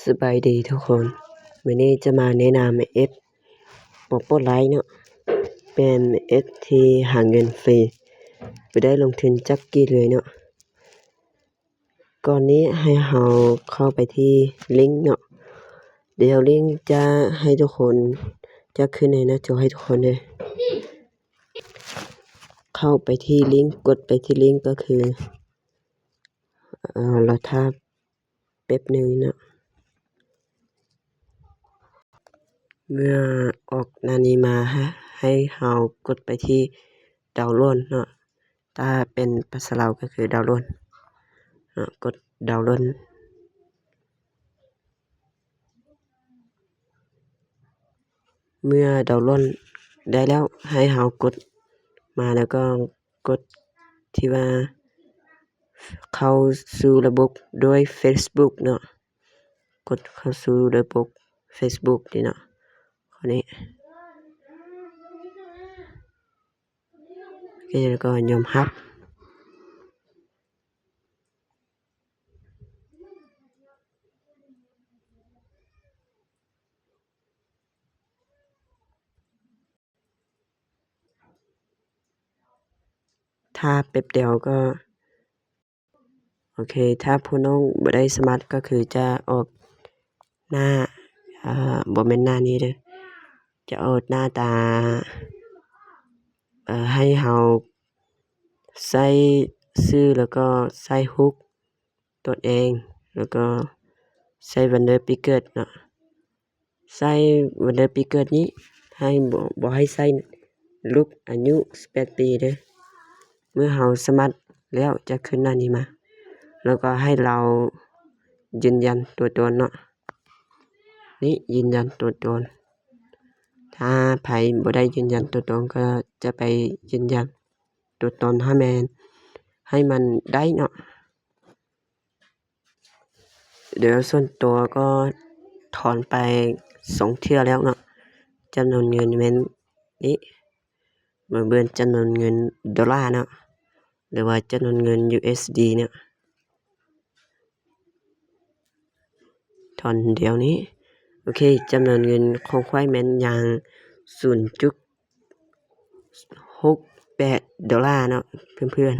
ສະບາຍດີທຸກຄົນ, ມື້ນີ້ຈະມາແນະນຳແອັບໂປໂປໄລເນາະ, ເປັນແອັບທີ່ຫາເງິນຟຣີ ບໍ່ໄດ້ລົງທຶນຈັກກີ້ເລີຍເນາະ. ກ່ອນນີ້ໃຫ້ເຮົາເຂົ້າໄປທີ່ລິ້ງເນາະ, ດຽວລິ້ງຈະໃຫ້ທຸກຄົນ ຈະຂຶ້ນໃນໜ້າຈໍໃຫ້ທຸກຄົນເດີ. ເຂົ້າໄປທີ່ລິ້ງ, ກົດໄປທີ່ລິ້ງກໍຄື ເອີ ລໍຖ້າແປັບໜຶ່ງເນາະ. ເມື່ອອອກໜ້ານີ້ມາ ໃຫ້ເຮົາກົດໄປທີ່ດາວໂຫຼດເນາະ, ຖ້າເປັນພາສາລາວກໍຄືດາວໂຫຼດເນາະ, ກົດດາວໂຫຼດ. ເມື່ອດາວໂຫຼດໄດ້ແລ້ວ ໃຫ້ເຮົາກົດມາ ແລ້ວກໍກົດທີ່ວ່າເຂົ້າສູ່ລະບົບດ້ວຍເຟສບຸກເນາະ, ກົດເຂົ້າສູ່ລະບົບເຟສບຸກນີ້ເນາະ, ຂໍ້ນີ້ ໂອເຄ ແລ້ວກໍຍອມຮັບ. ຖ້າແປັບດຽວກໍ ໂອເຄ ຖ້າຜູ້ນ້ອງບໍ່ໄດ້ສະໝັກ ກໍຄືຈະອອກໜ້າ ເອີ ບໍ່ແມ່ນໜ້ານີ້ເດີ, ຈະອອກໜ້າຕາ ເອີ ໃຫ້ເຮົາໃສ່ຊື່ ແລ້ວກໍໃສ່ຮູບຕົວເອງ ແລ້ວກໍໃສ່ວັນເດືອນປີເກີດເນາະ. ໃສ່ວັນເດືອນປີເກີດນີ້ ໃຫ້ ບໍ່ ບໍ່ໃຫ້ໃສ່ລູກອາຍຸສິບແປດປີເດີ. ເມື່ອເຮົາສະໝັກແລ້ວ ຈະຂຶ້ນໜ້ານີ້ມາ, ແລ້ວກໍໃຫ້ເຮົາຢືນຢັນຕົວຕົນເນາະ, ນີ້ຢືນຢັນຕົວຕົນ. ຖ້າໃຜບໍ່ໄດ້ຢືນຢັນຕົວຕົນ ກໍຈະໄປຢືນຢັນຕົວຕົນໃຫ້ແມ່ນ ໃຫ້ມັນໄດ້ເນາະ. ໂດຍສ່ວນຕົວກໍຖອນໄປສອງເທື່ອແລ້ວເນາະ, ຈຳນວນເງິນແມ່ນນີ້ ມາເບິ່ງຈຳນວນເງິນໂດລາເນາະ ຫຼືວ່າຈຳນວນເງິນ USD ເນາະ, ຖອນດຽວນີ້. ໂອເຄ ຈຳນວນເງິນຂອງຂ້ອຍແມ່ນຫຍັງ ສູນຈຸດຫົກແປດໂດລາເນາະເພື່ອນ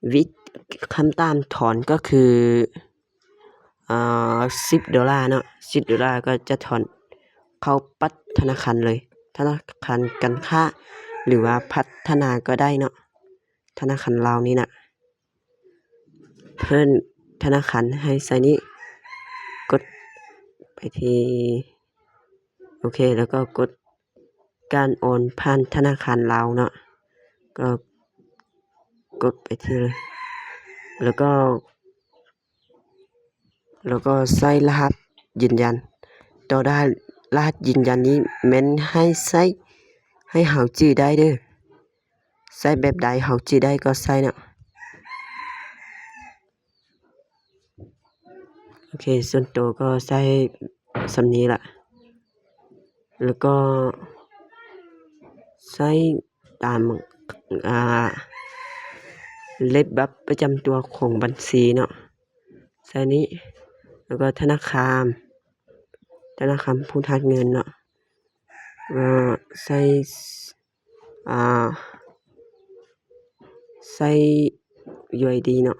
ໆ. ວິ ຂັ້ນຕ່ຳຖອນກໍຄື ເອີ ສິບໂດລາເນາະ, ສິບໂດລາກໍຈະຖອນເຂົ້າປັດທະນາຄານເລີຍ, ທະນາຄານການຄ້າ ຫຼືວ່າພັດທະນາກໍໄດ້ເນາະ, ທະນາຄານລາວນີ້ນະ. ເພິ່ນທະນາຄານໃຫ້ໃສ່ນີ້ ກົດໄປທີ່ ໂອເຄ ແລ້ວກໍກົດ ການໂອນຜ່ານທະນາຄານລາວເນາະ, ກໍກົດໄປທີ່ ແລ້ວກໍ ແລ້ວກໍໃສ່ລະຫັດຢືນຢັນ. ຕໍ່ໄດ້ລະຫັດຢືນຢັນນີ້ແມ່ນໃຫ້ໃສ່ ໃຫ້ເຮົາຈື່ໄດ້ເດີ, ໃສ່ແບບໃດເຮົາຈື່ໄດ້ກໍໃສ່ເນາະ. ໂອເຄ ສ່ວນໂຕກໍໃສ່ສ່ຳນີ້ລະ ແລ້ວກໍໃສ່ຕາມ ອ່າ ເລກບັດປະຈຳຕົວຂອງບັນຊີເນາະ, ໃສ່ນີ້ ແລ້ວກໍທະນາຄານ ທະນາຄານຜູ້ຮັບເງິນເນາະ, ເອີ ໃສ່ ອ່າ ໃສ່ UID ເນາະ,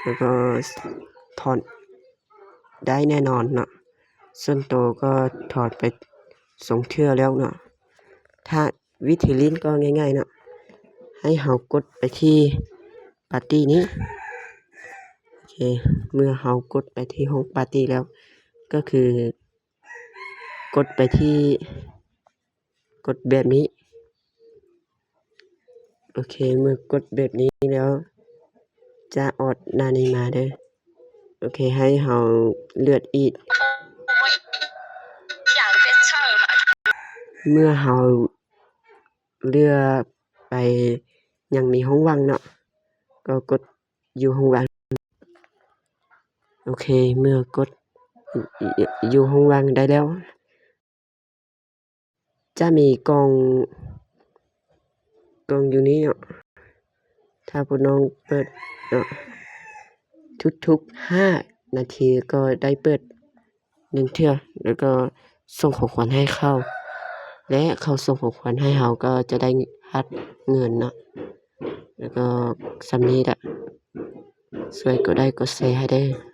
ແລ້ວກໍຖອນໄດ້ແນ່ນອນເນາະ. ສ່ວນໂຕກໍຖອນໄປສອງເທື່ອແລ້ວເນາະ. ຖ້າວິທີຫຼິ້ນກໍງ່າຍໆເນາະ, ໃຫ້ເຮົາກົດໄປທີ່ປາຕີ້ນີ້. ໂອເຄ ເມື່ອເຮົາກົດໄປທີ່ຫ້ອງປາຕີ້ແລ້ວ ກໍຄື ກົດໄປທີ່ ກົດແບບນີ້. ໂອເຄ ເມື່ອກົດແບບນີ້ແລ້ວ ຈະອອກໜ້ານີ້ມາເດີ. ໂອເຄ ໃຫ້ເຮົາເລືອກອີກ. ເມື່ອເຮົາເລືອກໄປ ຍັງມີຫ້ອງວ່າງເນາະ, ກໍກົດຢູ່ຫ້ອງວ່າງ. ໂອເຄ ເມື່ອກົດຢູ່ຫ້ອງວ່າງໄດ້ແລ້ວ ຈະມີກ່ອງ ກ່ອງຢູ່ນີ້ເນາະ. ຖ້າຜູ້ນ້ອງເປີດເນາະ ທຸກໆຫ້ານາທີກໍໄດ້ເປີດໜຶ່ງເທື່ອ ແລ້ວກໍສົ່ງຂອງຂວັນໃຫ້ເຂົາ ແລະ ເຂົາສົ່ງຂອງຂວັນໃຫ້ເຮົາກໍຈະໄດ້ຮັບເງິນເນາະ. ແລ້ວກໍສ່ຳນີ້ລະ ຊ່ວຍກົດໄລ້ກົດແຊໃຫ້ເດີ້.